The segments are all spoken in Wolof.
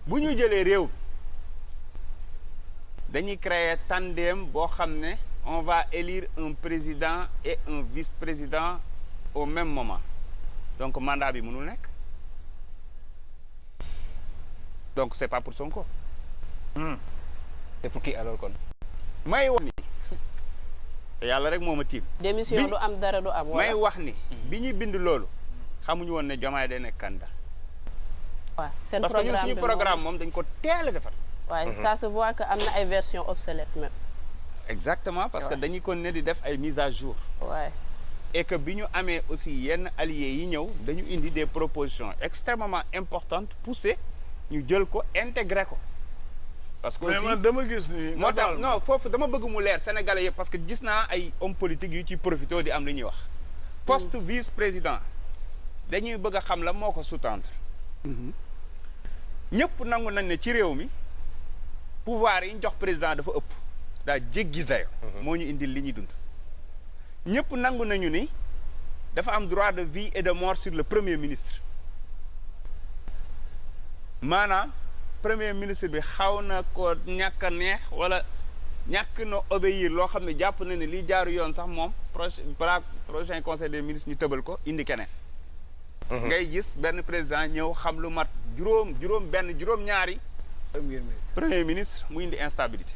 bu ñu jëlee réew dañuy créer tandem boo xam ne on va élire un président et un vice-président au même moment donc mandat bi mënul nekk donc c'est pas pour Sonko. c'est pour qui alors kon. may wax ni te yàlla rek moo ma tiim. démission du am dara du am. may wax ni bi ñuy bind loolu xamuñu woon ne Diomaye day nekk candidat. waaw seen parce que ñun suñu programme moom dañ ko teel a defar. waaye ça se voit que am na ay versions obsolètes même. exactement parce que dañuy continuer di def ay mise à jour. waaye. et que bi ñu amee aussi yenn alliés yi ñëw dañu indi des propositions extrêmement importantes poussées ñu jël ko intégrer ko. parce que aussi mais man dama gis ni. moo tax non foofu dama bëgg mu leer Sénégalais yëpp parce que gis naa ay hommes politiques yu ci profité di am li ñuy wax. poste vice président dañuy bëgg a xam la moo ko sous-tendre. ñëpp nangu nañ ne ci réew mi pouvoir yi ñu jox président dafa ëpp. daa jéggi dayo moo ñu indil li ñuy dund. ñëpp nangu nañu ni dafa am droit de vie et de mort sur le premier ministre maanaam premier ministre bi xaw na ko ñàkk a neex wala ñàkk na obéir loo xam ne jàpp na ne lii jaaru yoon sax moom prochain conseil des ministres ñu tëbal ko indi keneen. ngay gis benn président ñëw xam lu mat juróom ñaari premier ministre mu indi instabilité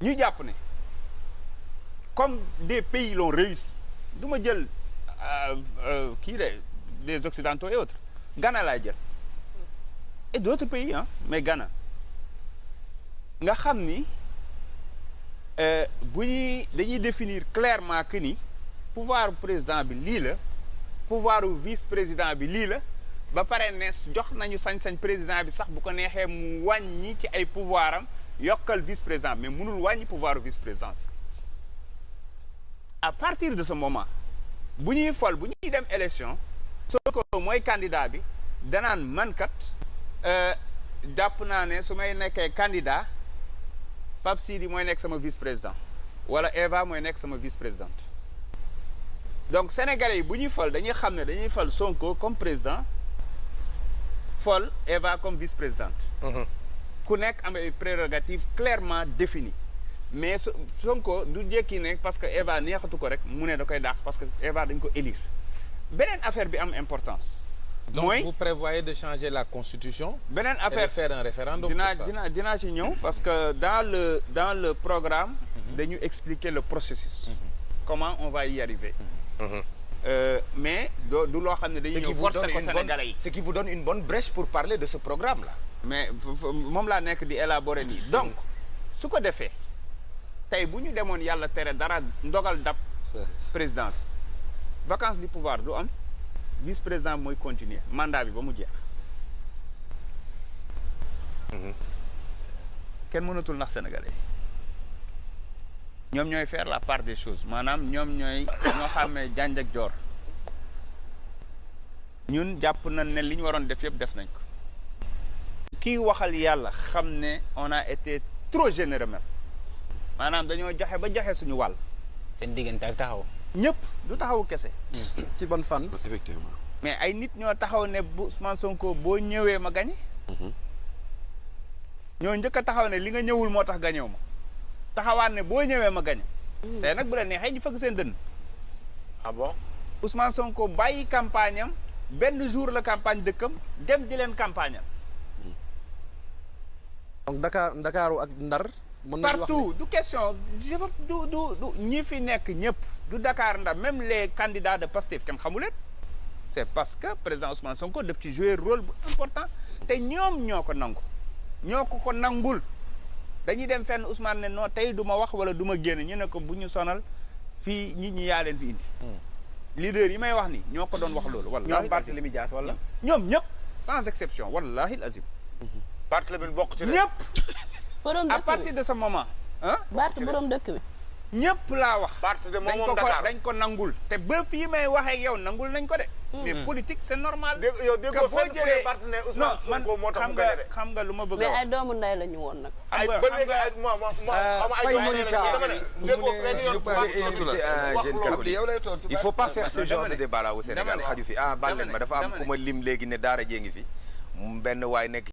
ñu jàpp ne comme des pays l'ont réussi du ma jël kii des occidentaux et autres Ghana laay jël et d'autres pays mais Ghana nga xam ni bu ñuy dañuy définir clairement que ni pouvoir président bi lii la pouvoir vice président bi lii la ba pare ne jox nañu sañ-sañ président bi sax bu ko neexee mu wàññi ci ay pouvoir am yokkal vice président mais mënul wàññi pouvoir vice président bi à partir de ce moment bu ñuy fol bu ñuy dem élection Sonko mooy candidat bi danaan mankat jàpp naa ne su may nekkee candidat Pape Sidi mooy nekk sama vice président wala Eva mooy nekk sama vice présidente donc sénégalais yi bu ñuy fol dañuy xam ne dañuy fal Sonko comme président fol Eva comme vice présidente ku nekk am ay prérogatives clairement définies mais Sonko du jékki ne parce que Eva neexatu ko rek mu ne da koy dàq parce que Eva dañ ko élire beneen affaire bi am importance. donc mooy vous prévoyez de changer la constitution. beneen affaire et de faire un référendum. dinaa ci ñëw parce que dans le programme. dañu expliquer le processus. comment on va y arriver. mais du loo xam ne dañuy ñëw forcer ko Sénégalais yi. ce qui vous donne une bonne brèche pour parler de ce programme là. mais moom laa nekk di élaborer nii donc su ko defee tey bu ñu demoon yàlla tere dara ndogal dab président bi vacance du pouvoir du am vice président bi mooy continuer mandat bi ba mu jeex kenn mënatul nax sénégalais ñoom ñooy faire la part des choses maanaam ñoo xamee janj ak joor ñun jàpp nañ ne li ñu waroon def yëpp def nañ ko kii waxal yàlla xam ne on a été trop généreux même maanaam dañoo joxe ba joxe suñu wàll. seen diggante ak taxaw. ñëpp du taxawu kese. ci bonne fan. effectivement. mais ay nit ñoo taxaw ne bu Ousmane Sonko boo ñëwee ma gañe. ñoo njëkk a taxaw ne li nga ñëwul moo tax gañew ma taxawaat ne boo ñëwee ma gañe. tey nag bu la neexee ñu fëgg seen dënn. ah bon. Ousmane Sonko bàyyi campagne am benn jour la campagne dëkkam dem di leen campagne am. donc Ndakaaru ak Ndar. mën nañu wax partout du question du ñi fi nekk ñëpp du Dakar Ndar même les candidats de Pastef kenn xamu leen c'est parce que président Ousmane Sonko daf ci jouer rôle bu important te ñoom ñoo ko nangu ñoo ko nangul dañuy dem fenn Ousmane ne non tey du ma wax wala du ma génn ñu ne ko bu ñu sonal fii nit ñi yaa leen fi indi. leader yi may wax ni ñoo ko doon wax loolu. wallaahi ñoom Barthélémy Dias wala. ñoom ñëpp sans exception wallaahi azim. Barthélémy bokk ci ñëpp. borom à dëkk partir bi de ce moment. Barth borom dëkk bi. ñëpp laa wax. Barthélémy moom Dakar dañ ko nangul. te ba fii may waxee yow nangul nañ ko de. mais politique c'est normal. yow déggoo fenn fu ne Barthélémy Ousmane Sonko moo tax mu gañe de. xam nga lu ma bëgg a mais wax. ay doomu ndey la ñu woon nag. ay ba léegi ay Faye Monica il faut pas faire ce genre de débat là au Sénégal xaju fi baal leen ma dafa am ku ma lim léegi ne daara jee ngi fi benn waay nekk